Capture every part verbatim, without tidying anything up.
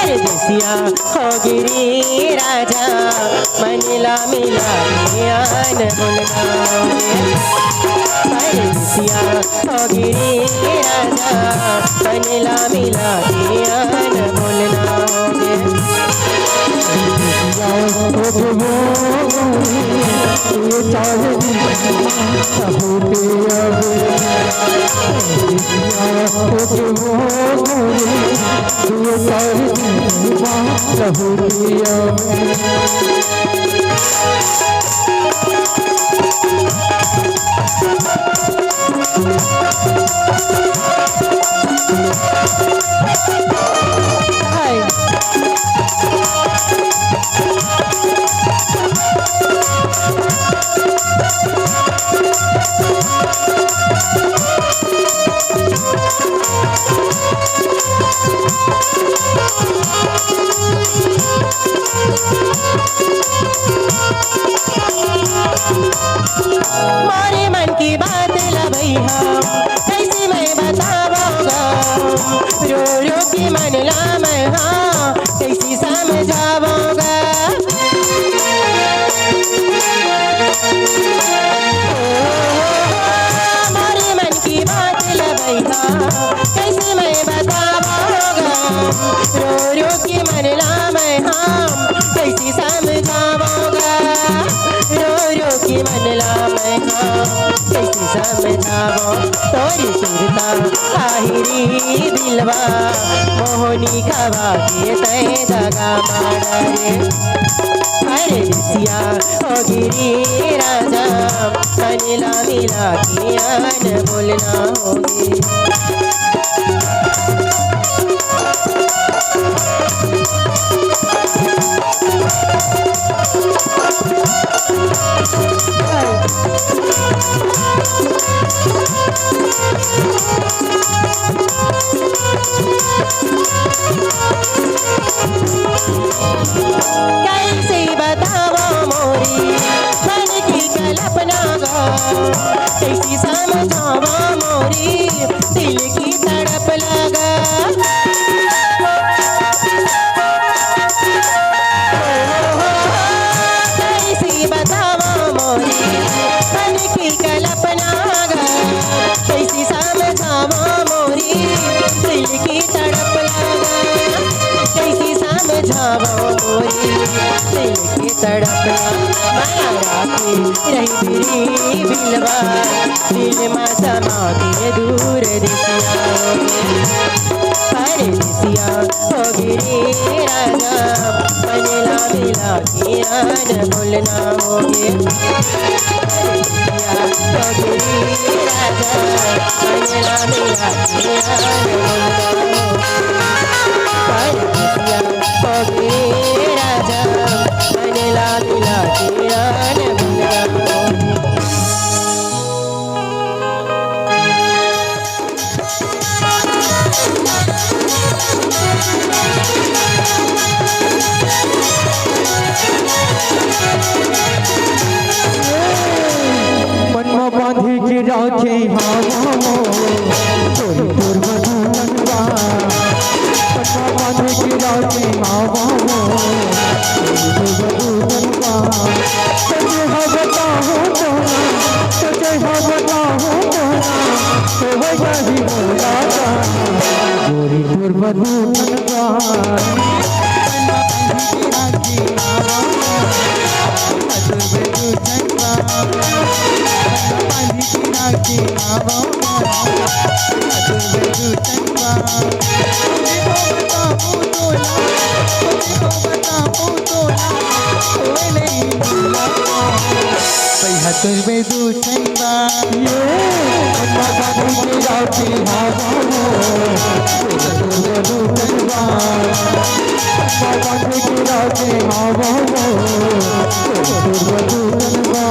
परदेसिया हो गे रे राजा, मन ला मिला के आन बोलना होगे। परदेसिया हो गे रे राजा, मन ला मिला के आन बोलना होगे। परदेसिया हो गे रे राजा, ये चार दिन होते अब। परदेसिया हो गे रे राजा, ये चार दिन होते अब। मोरे मन के बात ला भैया, कइसे मैं बतावंव गा? रो रो के मन ला मैं हा, कइसे समझावंव गा? मोरे मन के बात ला भैया, कइसे मैं बतावंव गा? रो रो के मन ला मैं हा, कइसे समझावंव गा? रो रो के मन ला मैं हा, कइसे समझावंव? तोरी सुरता आही रे दिलवा, मोहनी खवा के तैं दगा मार रे। परदेसिया हो गे रे राजा, मन ला मिला के आन बोलना होगे। कइसे बतावंव मोरी मन के कल्पना गा, कइसे समझावंव मोरी दिल के तड़प ला गा। कइसे बतावंव मोरी मन के कल्पना गा, कइसे समझावंव मोरी दिल के तड़प ला गा, कइसे समझावंव मोरी दिल के तड़प ला। माया राखे रहिबे रे दिलवा, दिल मा समा के दूर देसिया। परदेसिया हो गे रे राजा, मन ला मिला के आन बोलना होगे। परदेसिया हो गे रे राजा, मन ला मिला के आन बोलना होगे। परदेसिया हो गे रे राजा, मन ला मिला के आन बोलना होगे। मन म बांधी के राखे हावा मोर, तोर तोर मधुबन बा। मन म बांधी के राखे हावा मोर, तोर तोर मधुबन बा। सजे हव बताहूँ तोला, सजे हव बताहूँ तोला, होवय जाही मोला का, गोरी तोर मधुबन बा। सैहा तोर में दू ठन बा। ये अम्मा बाबू के राती हवा हो, तोर में दू ठन बा। अम्मा बाबू के राती हवा हो, तोर में दू ठन बा।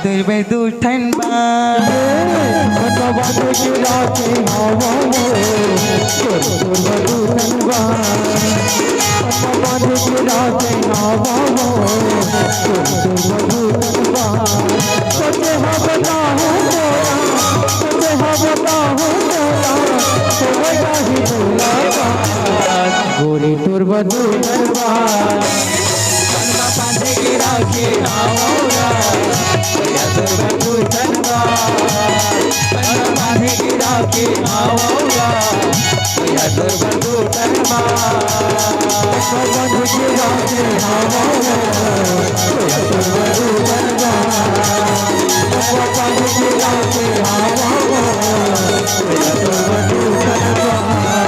तोर बर दू ठन बार। पटवा बांधे के राखे हवा वो, तोर, तोर बर दू ठन बार। पटवा बांधे के राखे हवा वो, तोर, तोर बर दू ठन बार। सोचे हव बताहूं तोला, सोचे हव बताहूं तोला, तोरे जाही मुलाकात। गोरी तोर बर दू ठन बार। पटवा बांधे के राखे हवा वो, तोर बर दू ठन बार। पटवा बांधे के राखे हवा वो, तोर बर दू ठन बार। पटवा बांधे के राखे हवा वो, तोर बर दू ठन बार। पटवा बांधे के राखे हवा वो, तोर बर दू ठन बार।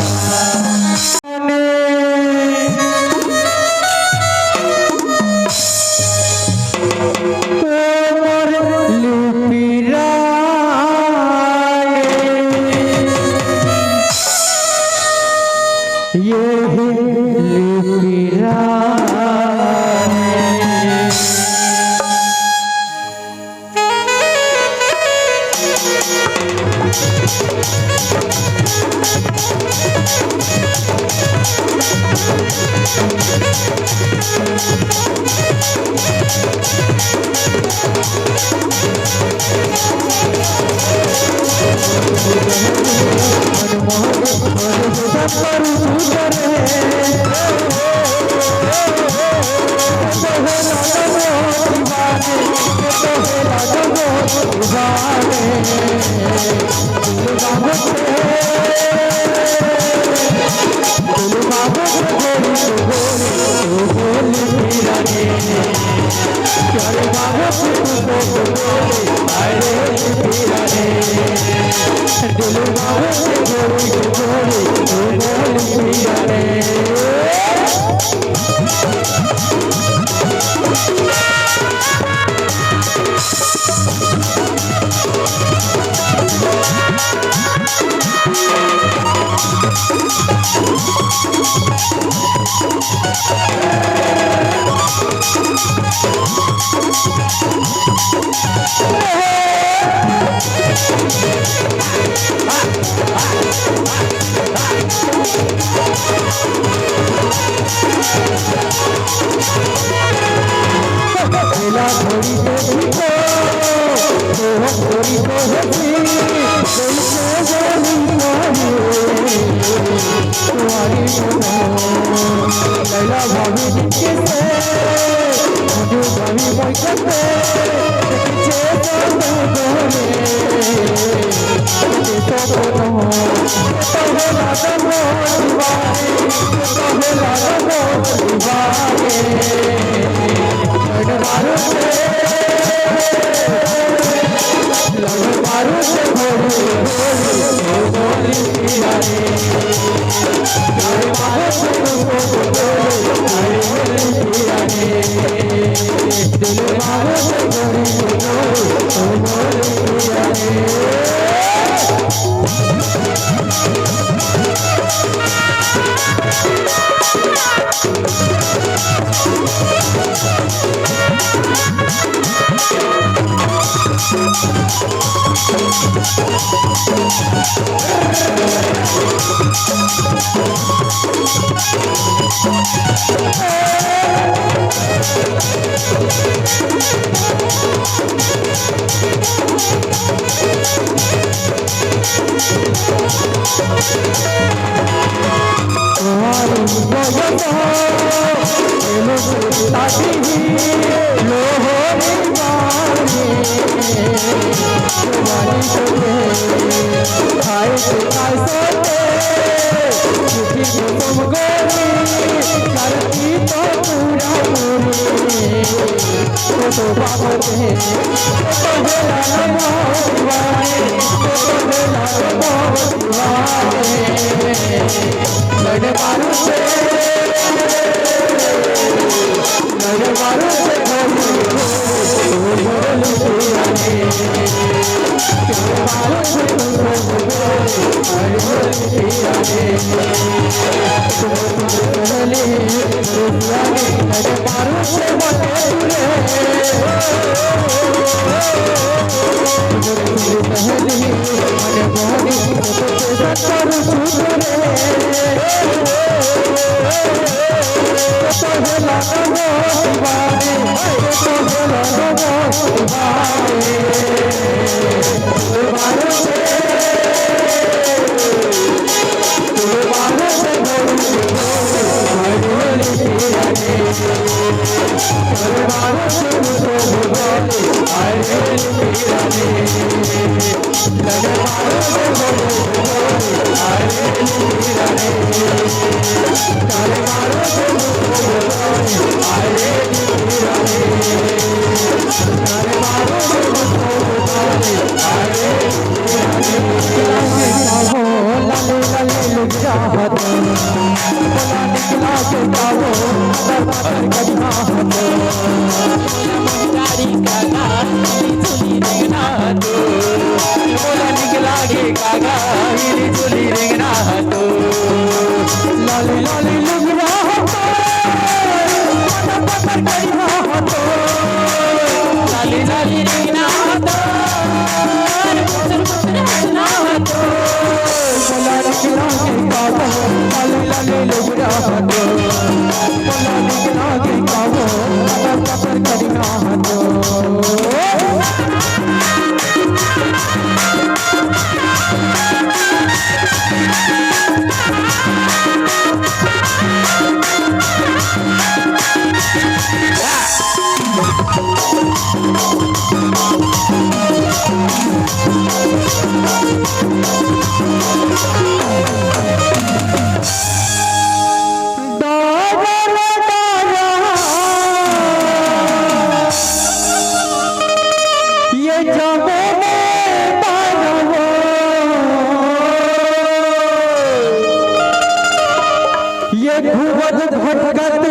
ये घूमत भटकत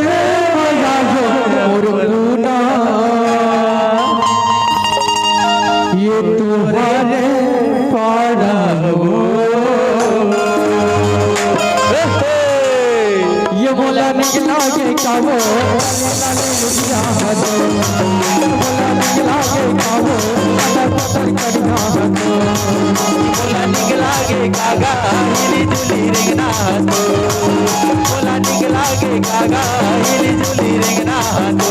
आया हो मोर पूना, ये तुम्हारे पारा हो। ये मोला निकला के काबो, मोला निकला के काबो, पत्थर करिया हो। मोला निकला के कागा, हिली जुली रेंगना तो। मोला निकला के कागा, हिली जुली रेंगना तो।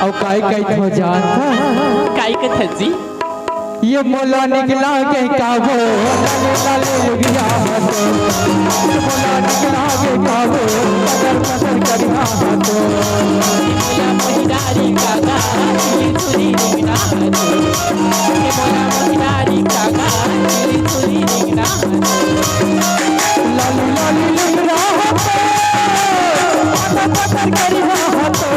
अउ काई काई हो जान था? काई कथस जी? ये मोला निकला के काबो, लाले लाले लुगिया हाथो। मोला निकला के काबो, पतर पतर करिया हाथो। मोला मोहिदारी कागा, चुरी चुरी निकला हाथो। ये मोला मोहिदारी कागा, चुरी चुरी निकला हाथो। लाली लाली लुगिया हाथो, पतर पतर करिया हाथो।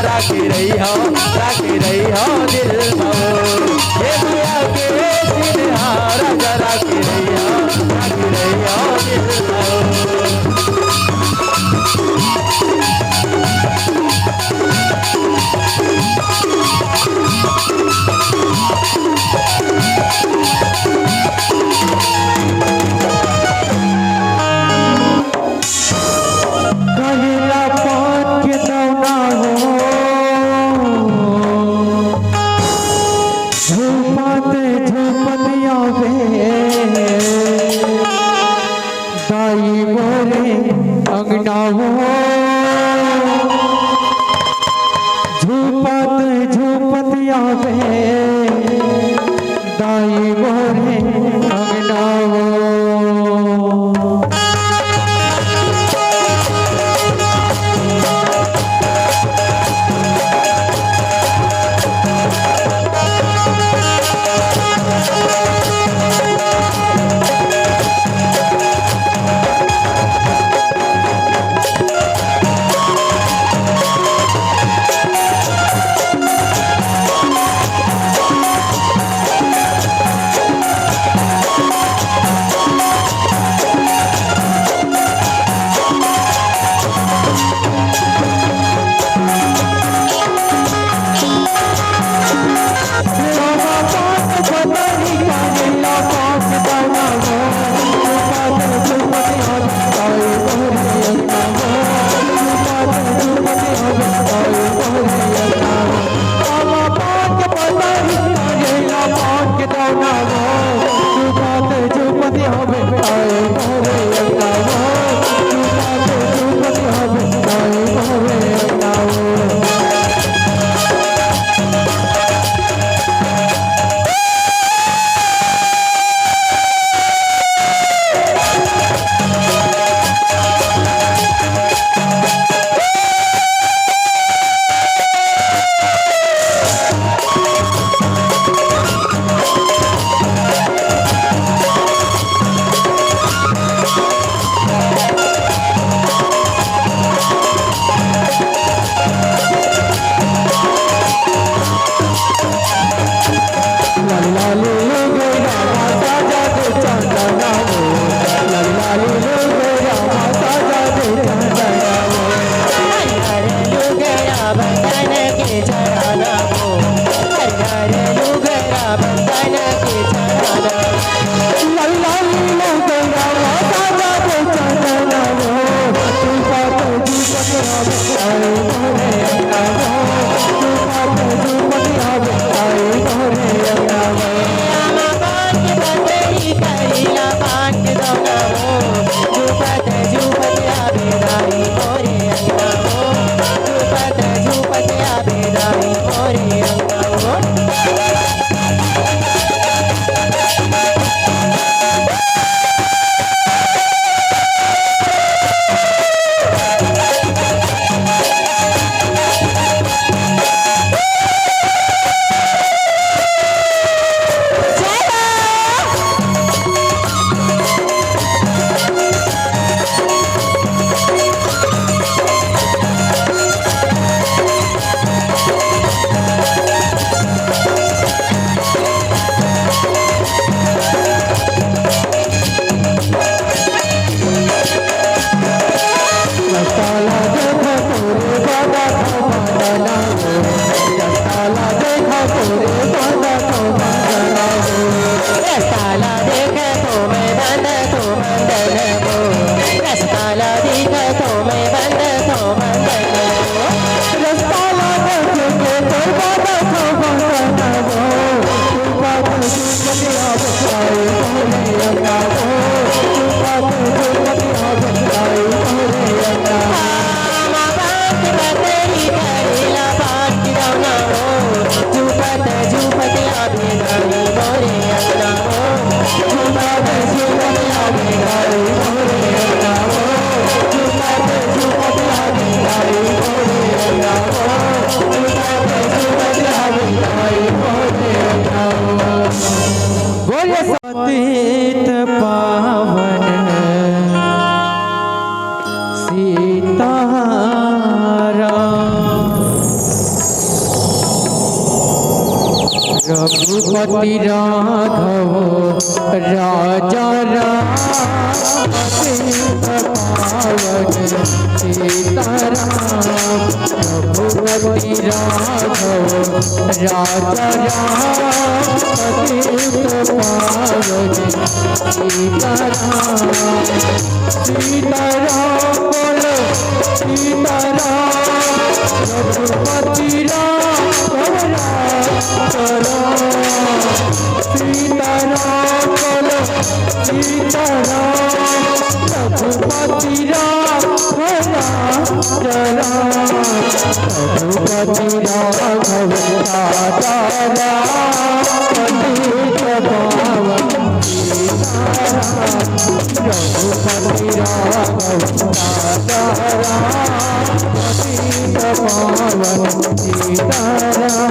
राखे रही हो, राखे रही हो दिल में। हे भैया के सिनहा राजा राखे रही हो, राखे रही हो दिल में। कहिला पान के दौना हो, झूमत झूमत आवे, दाई मोरे अंगना हो। झूमत झूमत आवे, दाई मोरे अंगना हो। रघुपति राघव राजा राम, पतित पावन सीताराम। रघुपति राघव राजा राम, पतित पावन सीताराम। सीताराम बोलो सीताराम, रघुपति राघव राजा राम। सीताराम बोलो सीताराम, रघुपति राघव राजा राम। रघुपति राघव राजा राम, पतित पावन सीताराम। रघुपति राघव राजा राम, पतित पावन सीताराम।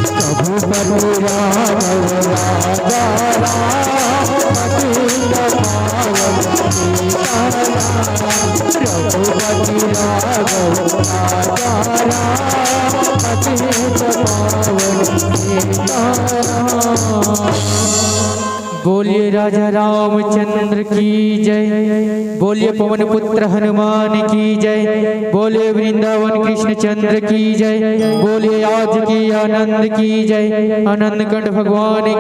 रघुपति राघव राजा राम, पतित पावन सीताराम। रघुपति राघव राजा राम, पतित पावन सीताराम। बोलिए राजा रामचंद्र की जय, बोलिए पवन पुत्र हनुमान की जय, बोलिए वृंदावन कृष्ण चंद्र की जय, बोलिए आज के आनंद की जय, आनंद कंठ भगवान